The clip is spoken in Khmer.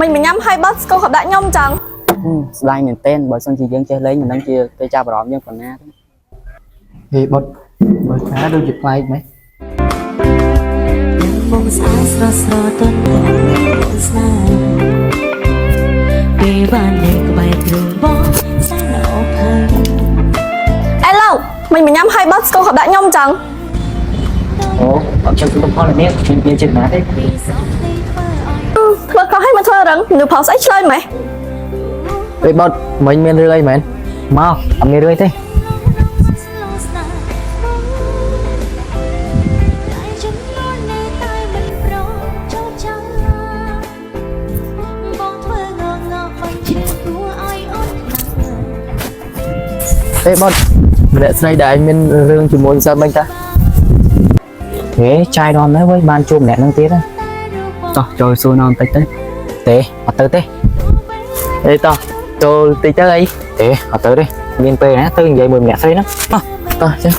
មិនមកញ៉ាំហើយបាត់ស្គរកដាក់ខ្ញុំចឹង ស្ដាយមែនទែនបើសិនជាយើងចេះលេងមិនដឹងជាគេចាប់អារម្មណ៍យើងប៉ុណ្ណាទេ ហេបុតមើលថាដូចជាប្លែកម៉េច បងស្អាតស្រស់ស្រទន់បងស្នេហ៍ពេលបាននៅក្បែរគ្រឿងបងសែនល្អភ័យ អេឡូមិនមកញ៉ាំហើយបាត់ស្គរកដាក់ខ្ញុំចឹង អូអត់ចាំសុំផលនេះមានមានចេតនាទេ ពីសងទីធ្វើឲ្យ ធ្វើខុសឲ្យមកធ្វើរឹងនៅផុសស្អីឆ្លើយម៉េះ ហេបុតមិញមានរឿងអីមែន មកអត់មានរឿងអីទេ លោស្នេហ៍តែចំនួននៅតែមិនព្រមចូលចាំបងធ្វើងងងបាញ់ឈឺគួរឲ្យអត់ខ្លាំង ហេបុតម្នាក់ស្រីដែលឯងមានរឿងជាមួយសិនមិញតា ហេចាយដល់ហើយវិញបានជួបម្នាក់នឹងទៀតហ៎ តោះចូលសួរណបន្តិចទៅ ទេអត់ទៅទេ ហេតោះចូលតិចទៅអី ទេអត់ទៅទេមានពេលណាទៅនិយាយមួយម្នាក់ស្រីហ្នឹង តោះចឹង